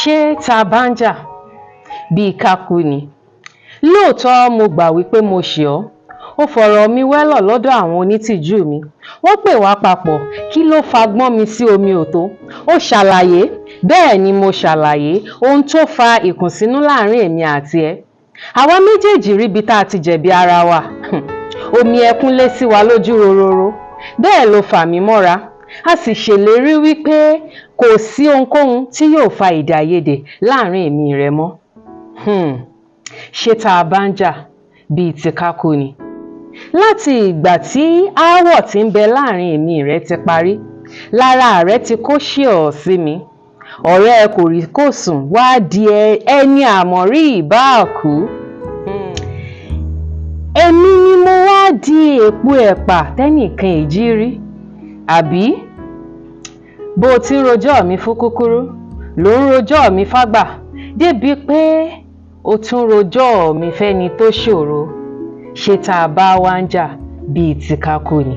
Ṣé tá a bá ń jà bíi ká kú ni? Lóòótọ́ mo gbà wípé mo ṣẹ̀ ọ́. Ó fọ̀rọ̀ mi wẹ́lọ̀ lọ́dọ̀ àwọn onítìjú mi. Wọ́n pè wá papọ̀, kí ló fa gbọ́n mi sí omi òtó? Ó ṣàlàyé, bẹ́ẹ̀ ni mo ṣàlàyé ohun tó fa ìkùnsínú láàrin èmi àti ẹ. Àwa méjèèjì ríbi tá a ti jẹ̀bi ara wa. Omi ẹkún lé sí wa lójú rororo. Bẹ́ẹ̀ ló fà mí mọ́ra. A sì ṣèlérí wípé kò sí ohunkóhun tí yóò fa èdè àìyedè láàrin èmi rẹ mọ́. Ṣé tá a bá ń jà bíi ti ká kú ni? Láti ìgbà tí aáwọ̀ tí ń bẹ láàrin èmi rẹ ti parí, lára rẹ ti kó ṣíọ̀ sí mi. Ọ̀rẹ́ kòríkòsùn wá di ẹni àmọ̀rí ìbáàkú. Èmi ni mo wá di èpo ẹ̀pà tẹ́nìkan è jí rí. Àbí? Bó o ti ń rojọ́ mi fún kúkúrú, lò ń rojọ́ mi fágbà, débi pé o tún rojọ́ mi fẹ́ni tó ṣòro. Ṣé tá a bá wá ń jà bíi ti ká kú ni?